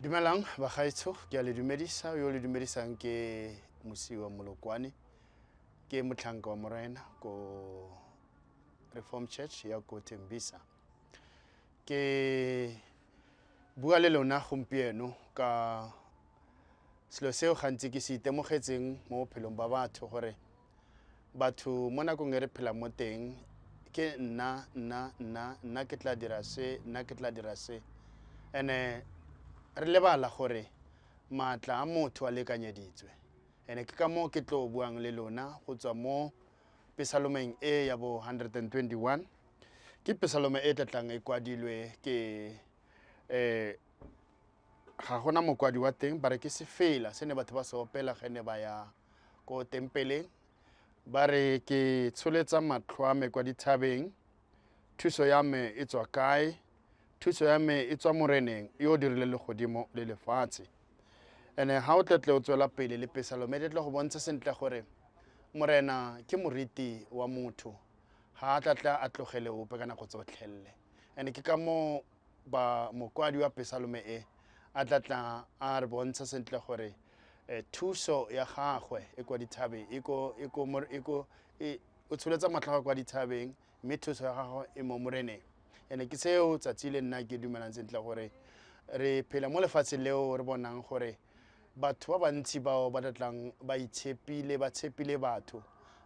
Dumelang bagaetsho, ke a le dumedisa. Yo le dumedisang ke Mosiwa Molokwane, ke motlhanka wa Morena ko Reform Church ya ko Tembisa. Ke bua le lona gompieno ka selo seo gantsi ke se itemogetseng mo bophelong ba batho, gore batho mo nakong e re phelang mo teng ke nna, nna, nna, nna ke tla dira se, nna ke tla dira se. Ene re lebala gore maatla a motho a lekanyeditswe. Ene ke ka moo ke tlo buang le lona go tswa mo pesalomeng e ya bo 121. Ke pesalome e tlatlang e kwadilwe ke ga gona mokwadi wa teng, ba re ke sefela se ne batho ba se opela ge ne ba ya ko tempeleng. Ba re, ke tsholetsa matlho a me kwa dithabeng, thuso ya me e tswa kae? Thuso ya me e tswa Moreneng yo o dirile legodimo le lefatshe. Ene ga o tletle o tswela pele le pesalome, e tletle go bontsha sentle gore Morena ke moriti wa motho, ga a tlatla a tlogele ope ka nako tsotlhelele. Ene ke ka moo ba mokwadi wa pesalome e a tlatla a re bontsha sentle gore thuso ya gagwe e kwa dithabeng, e ko, e ko, e ko, e, o tsholetsa matlho a kwa dithabeng, mme thuso ya gagwe e mo Moreneng. Ene ke seo tsatsi le nna ke dumelang sentle gore re phela mo lefatsheng leo re bonang gore batho ba bantsi bao ba tlatlang ba itshepile, ba tshepile batho,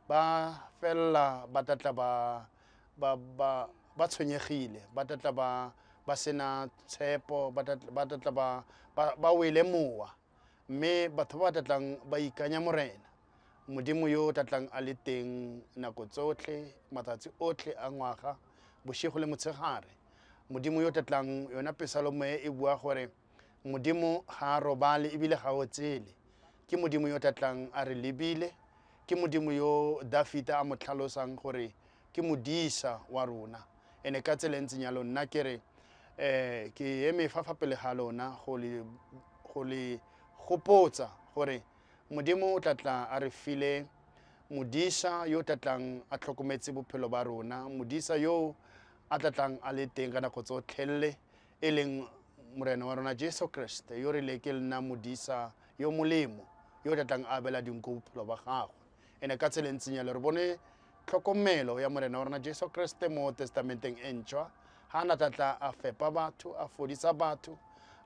ba felela ba tlatla ba, ba, ba, ba tshwenyegile, ba tlatla ba, ba sena tshepo, ba tlatla, ba tlatla ba, ba, ba wele mowa. Mme batho ba ba tlatlang ba ikanya Morena, Modimo yo o tlatlang a le teng nako tsotlhe, matsatsi otlhe a ngwaga, bosigo le motshegare. Modimo yo tlatlang, yona pesalome e bua gore Modimo ga a robale ebile ga a otsele. Ke Modimo yo tlatlang a re lebile, ke Modimo yo Dafita a mo tlhalosang gore ke modisa wa rona. Ene ka tsela e ntseng yalo, nna ke re ke eme fa fa pele ga lona go le, go le gopotsa gore Modimo o tla tla a re file modisa yo o tla tlang a tlhokometse bophelo ba rona, modisa yo a tla tlang a le teng ka nako tsotlhelele, e leng Morena wa rona Jesu Kriste, yo rile ke nna modisa yo molemo, yo o tla tlang a abela dinku bophelo ba gagwe. Ene ka tsela e ntseng yalo re bone tlhokomelo ya Morena wa rona Jesu Kriste mo Testamenteng e ntšhwa, ha a na tla tla a fepa batho, a fodisa batho,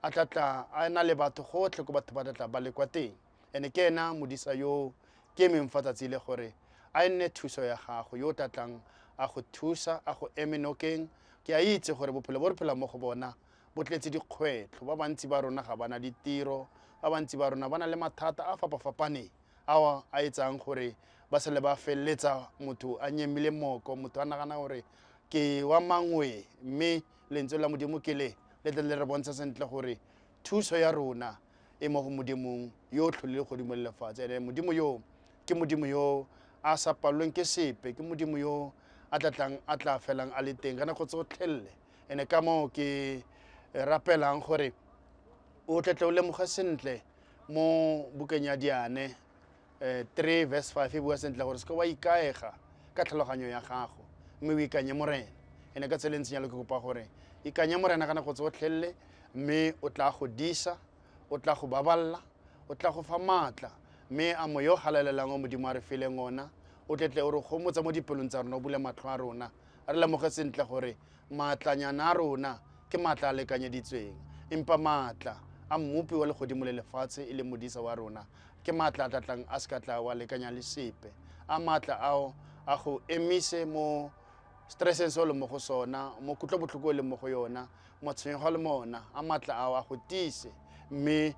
a tla tla a na le batho gotlhe ko batho ba tla tla ba le kwa teng. Ene ke ena modisa yo ke emeng fa tsatsi le gore a e nne thuso ya gago, yo o tla tlang a go thusa, a go eme nokeng. Ke a itse gore bophelo bo re phelang mo go bona bo tletse dikgwetlho. Ba bantsi ba rona ga ba na ditiro, ba bantsi ba rona ba na le mathata a fapa-fapaneng ao a etsang gore ba sele ba feleletsa motho a nyemile moko, motho a nagana gore ke wa mangwe. Mme lentswe la Modimo ke le le tle le re bontsha sentle gore thuso ya rona e mo go Modimong yo o tlholile godimo le lefatshe. Ene Modimo yo ke Modimo yo a sa palelweng ke sepe, ke Modimo yo a tla tlang a tla felang a le teng ka nako tsotlhelele. Ene ka moo ke rapelang gore o tle tle o lemoge sentle mo bukeng ya Diane 3 verse 5 e bua sentle gore se ke wa ikaega ka tlhaloganyo ya gago, mme o ikanye Morena. Ene ka tsela e ntseng jalo ke kopa gore ikanye Morena ka nako tsotlhelele, mme o tla go disa, o tla go baballa, o tla go fa maatla, mme a moya o galalelang o Modimo a re fileng ona o tletle o re gomotsa mo dipelong tsa rona, o bule matlho a rona, re lemoge sentle gore maatlanyana a rona ke maatla a lekanyeditsweng, empa maatla a Mmopi wa legodimo le lefatshe e le modisa wa rona ke maatla a tlatlang a se ka tla wa lekanya le sepe. A maatla ao a go emise mo stresseng se o leng mo go sona, mo kutlobotlhoko o leng mo go yona, matshwenyego a le mo ona, a maatla ao a go tiise, mme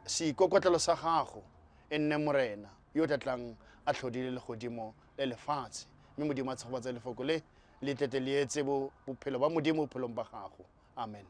seikokotlelo sa gago e nne Morena yo tlatlang a tlhodile legodimo le lefatshe. Mme Modimo a tshegofatse lefoko le, le tlete le etse bophelo ba Modimo bophelong ba gago. Amen.